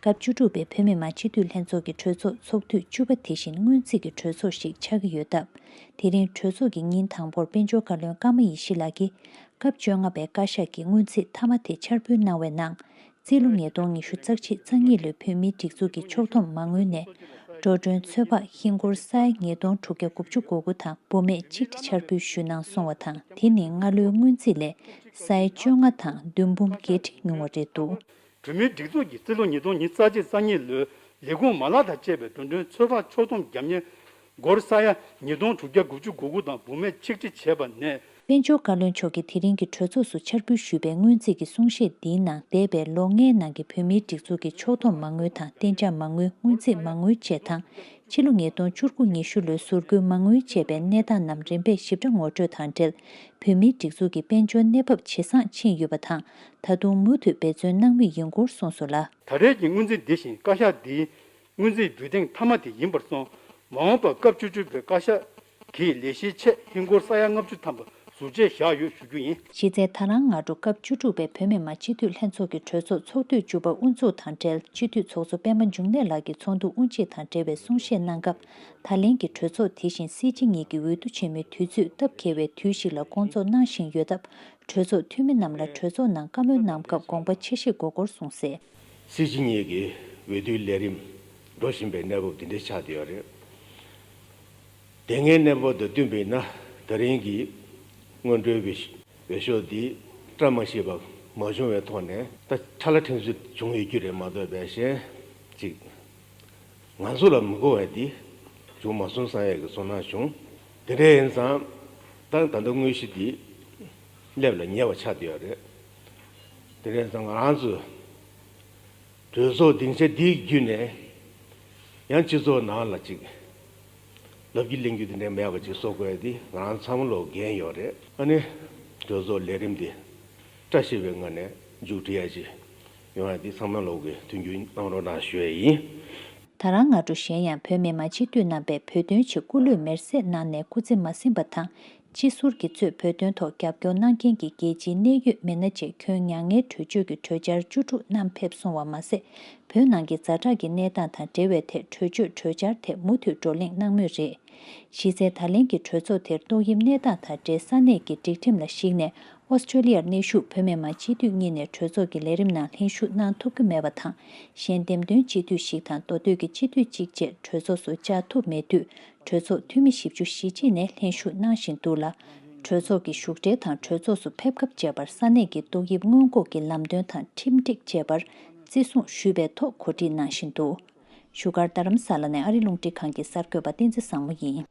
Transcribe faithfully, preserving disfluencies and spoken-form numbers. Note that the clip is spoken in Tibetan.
སྐབས་བཅུ་དྲུག་པའི་བོད་མི་མང་སྤྱི་འཐུས་ལྷན་ཚོགས་ཀྱི་གྲོས་ཚོགས་ཚོགས་དུས་བཅུ་པ་དེ་བཞིན་སྔོན་རྩིས་ཀྱི་གྲོས་ཚོགས་ཤིག་ཆགས་ཀྱི་ཡོད་སྟབས། དེ་རིང་གྲོས་ཚོགས་ཀྱི་ཉིན་དང་པོར་དཔལ་འབྱོར་བཀའ་བློན་ཀརྨ་ཡེ་ཤེས་ལགས་ཀྱིས་སྐབས་བཅོ་ལྔ་པའི་བཀའ་ཤག་གི་སྔོན་རྩིས་མཐའ་མ་དེ་འཆར་འབུལ་གནང་བའི་ནང་། རྩིས་ལོ་ཉིས་སྟོང་ཉི་ཤུ་རྩ་གཅིག་རྩ་གཉིས་ལོའི་བོད་མིའི་སྒྲིག་འཛུགས་ཀྱི་ཕྱོགས་བསྡོམས་མ་དངུལ་ནས། འགྲོ་གྲོན་ཚོད་དཔག་ཧིན་སྒོར་ས་ཡ་ཉིས་སྟོང་དྲུག་བརྒྱ་དགུ་བཅུ་གོ་དགུ་དང་འབུམ་མེད་གཅིག་ཁྲི་འཆར་འབུལ་ཞུས་གནང་སོང་བ་དང་། དེ་ནི་སྔ་ལོའི་སྔོན་རྩིས་ལས་ས་ཡ་བཅོ་ལྔ་དང་བདུན་འབུམ་བརྒྱད་ཁྲི་ཉུང་བ་རེད་འདུག། བོད་མིའི་སྒྲིག་འཛུགས་ཀྱི་རྩིས་ལོ་ཉིས་སྟོང་ཉི་ཤུ་རྩ་གཅིག་རྩ་གཉིས་ལོའི་ལས་ཁུངས་མ་ལག་དང་བཅས་པའི་འགྲོ་གྲོན་ཚོད་དཔག་ཕྱོགས་བསྡོམས་རྒྱབ་གཉེར་སྒོར་ས་ཡ་ཉིས་སྟོང་དྲུག་བརྒྱ་དགུ་བཅུ་གོ་དགུ་དང་འབུམ་མེད་ཆིག་ཁྲི་བྱས་པ་ནས། དཔལ་འབྱོར་བཀའ་བློན་མཆོག་གིས་དེ་རིང་གི་གྲོས་ཚོགས་སུ་འཆར་འབུལ་ཞུས་པའི་སྔོན་རྩིས་ཀྱི་གསུང་བཤད་འདིའི་ནང་འདས་པའི་ལོ་ལྔའི་ནང་གི་བོད་མིའི་སྒྲིག་འཛུགས་ཀྱི་ཕྱོགས་བསྡོམས་མ་དངུལ་དང་གཏན་འཇགས་མ་དངུལ། སྔོན་རྩིས་མ་དངུལ་བཅས་དང་། ཕྱི་ལོ་ཉིས་སྟོང་བཅུ་དགུ་ཉི་ཤུ་ལོའི་ཟུར་བཀོལ་མ་དངུལ་བཅས་པའི་གནས་སྟངས་རྣམས་རིམ་པས་ཞིབ་ཕྲ་ངོ་སྤྲོད་དང་འབྲེལ། བོད་མིའི་སྒྲིག་འཛུགས་ཀྱི་དཔལ་འབྱོར་གནས་བབ་ཇེ་བཟང་ཕྱིན་ཡོད་པ་དང་། ད་དུང་མུ་མཐུད་འབད་བརྩོན་གནང་མུས་ཡིན་སྐོར་གསུངས་སོང་ལ། ད་རེས་ཀྱི་སྔོན་རྩིས་འདི་བཞིན་བཀའ་ཤག་འདིའི་སྔོན་རྩིས་འབུལ་ཐེངས་མཐའ་མ་དེ་ཡིན་པར་སོང་། མ་འོངས་པར་སྐབས་བཅུ་དྲུག་པའི་བཀའ་ཤག་གིས་ལས་གཞིའི་ཆེད་ཧིན་སྒོར་ས་ཡ་ལྔ་བཅུ་ཐམ་པ་ཟུར་བཅད་བཞག་ཡོད་ཞུ་རྒྱུ་ཡིན། གཞི་རྩའི་ད་རང་སྔ་དྲོ་སྐབས་བཅུ་དྲུག་པའི་བོད་མི་མང་སྤྱི་འཐུས་ལྷན་ཚོགས་ཀྱི་གྲོས་ཚོགས་ཚོགས་དུས་བཅུ་པ་དབུ་འཛུགས་དང་འབྲེལ། སྤྱི་འཐུས་ཚོགས་གཙོ་སྤེན་པ་འབྱུང་གནས་ལགས་ཀྱིས་ཚོགས་འདུ་དབུ་འབྱེད་དང་འབྲེལ་བའི་གསུང་བཤད་གནང་སྐབས། ད་ལན་གྱི་གྲོས་ཚོགས་དེ་བཞིན་སྲིད་སྤྱི་གཉིས་ཀྱི་འོས་བསྡུ་ཆེན་མོའི་དུས་ཚོད་སྟབས་འཁེལ་བའི་དུས་ཤིག་ལ་སྐོང་ཚོགས་གནང་བཞིན་ཡོད་སྟབས། གྲོས་ཚོགས་འཐུས་མི་རྣམས་ལ་གྲོས་ཚོགས་ནང་བཀའ་མོལ་གནང་སྐབས་དགོངས་པ་ཆེ་བཞེས་དགོས་སྐོར་གསུངས་གསལ། སྲིད་སྤྱི་གཉིས་ཀྱི་འོས་བསྡུའི་ལས་རིམ་འགྲོ་བཞིན་པའི་གནས་བབ་འདི་འདྲ་ཆགས་བསྡད་ཡོད་རེད། དེ་སྔའི་གནས་བབ་དང་བསྟུན་པ་ཡིན་ན། ད་རིང་གི་སྔོན་འགྲོའི་འོས་འོས་ཤོག་འདི་བཀྲ་མ་ཤིས་པ་མ་བྱུང་བའི་ཐོག་ནས། ད་ཁྲ་ལ་ཁྲིམས་གསོ་བྱུང་ཡོད་རྒྱུ་རེད་མ་གཏོགས། པའི་གཞན་ཅིག་ང་ཚོ་ལ་མི་དགོས་པ་འདི་བྱུང་མ་སོང་བསམ་ཡས་ཀྱི་ཚོར་སྣང་བྱུང་། དེ་འདྲ་ཡིན་ཙང་ད་ད་ལྟ་དངོས་གཞི་འདི་སླེབས་ལ་ཉེ་བ་ཆགས་བསྡད་ཡོད་རེད། དེ་འདྲ་ཡིན་ཙང་ང་རང་ཚོ་གྲོས་ཚོགས་སྡིངས་ཆ་འདི་བརྒྱུད་ནས་ཡང་སྤྱི་ཚོགས་ནང་ལ་ཅིག་ལབ་རྒྱུ་གླེང་རྒྱུ་དེ་འདྲ་མེད་པ་ཅིག་བཟོ་དགོས་ཡ་འདི་ང་རང་ཚང་མ་ལོག་འགན་ཡོད་རེད། ཨ་ནི་གྲོས་ཚོགས་ལས་རིམ་འདི་བཀྲ་ཤིས་པའི་ངང་ནས་མཇུག་སྒྲིལ་ཡ་ཅིག་ཡོང་ཡ་འདི་ཚང་མ་ལོག་གི་མཐུན་འགྱུར་གནང་རོགས་གནང་ཞུ་ཡ་ཡིན། ད་རང་སྔ་དྲོ་གཞན་ཡང་བོད་མི་མང་སྤྱི་འཐུས་རྣམ་པས་བོད་དོན་ཆེད་སྐུ་ལུས་མེར་སྲེག་གནང་ནས་སྐུ་ཚེ་མ་ཟིན་པ་དང་། སྤྱི་ཟུར་གྱིས་གཙོས་བོད་དོན་ཐོག་རྒྱབ་སྐྱོར་གནང་མཁན་གྱི་རྒྱལ་སྤྱིའི་གནད་ཡོད་མི་སྣ་བཅས་ཁྱོན་མྱ་ངན་གྲོལ་ཆོག་གི་གྲོས་འཆར་བཅུ་དྲུག་བསྣམས་ཕེབས་སོང་བ་མ་ཟད། བོད་ནང་གི་ཛ་དྲག་གི་གནས་སྟངས་དང་འབྲེལ་བའི་ཐད་གྲོས་ཆོད་གྲོས་འཆར་ཐད་མུ་མཐུད་བགྲོ་གླེང་གནང་མུས་རེད། གཞི་རྩའི་ད་ལན་གྱི་གྲོས་ཚོགས་དེར་ཏོག་དབྱིབས་གནས་སྟངས་དང་འབྲེལ་ས་གནས་ཀྱི་སྒྲིག་ཁྲིམས་ལ་གཞིགས་ནས། ཨོ་སི་ཀྲོ་ལི་ཡར་གནས་བཞུགས་བོད་མི་མང་སྤྱི་འཐུས་གཉིས་ནས་གྲོས་ཚོགས་ཀྱི་ལས་རིམ་ནང་ལྷན་ཞུགས་གནང་ཐུབ་ཀྱི་མེད་པ་དང་། གཞན་འདེམས་ཐོན་སྤྱི་འཐུས་ཤིག་དང་མདོ་སྟོད་ཀྱི་སྤྱི་འཐུས་གཅིག་བཅས་གྲོས་ཚོགས་སུ་བཅར་ཐུབ་མེད་དུས། གྲོས་ཚོགས་འཐུས་མི་བཞི་བཅུ་ཞེ་གཅིག་ནས་ལྷན་ཞུགས་གནང་བཞིན་འདུག་ལ། གྲོས་ཚོགས་ཀྱི་བཞུགས་གྲལ་དང་གྲོས་ཚོགས་སུ་ཕེབས་སྐབས་བཅས་པར་ས་གནས་ཀྱི་ཏོག་དབྱིབས་སྔོན་འགོག་གི་ལམ་སྟོན་དང་ཁྲིམས་སྒྲིག་བཅས་པར་བརྩི་སྲུང་ཞུས་པའི་ཐོག་གོ་སྒྲིག་གནང་བཞིན་འདུག། བཞུགས་སྒར་རྡ་རམ་ས་ལ་ནས་ཨ་རི་རླུང་འཕྲིན་ཁང་གི་གསར་འགོད་པ་བསྟན་འཛིན་བཟང་མོ་ཡིན།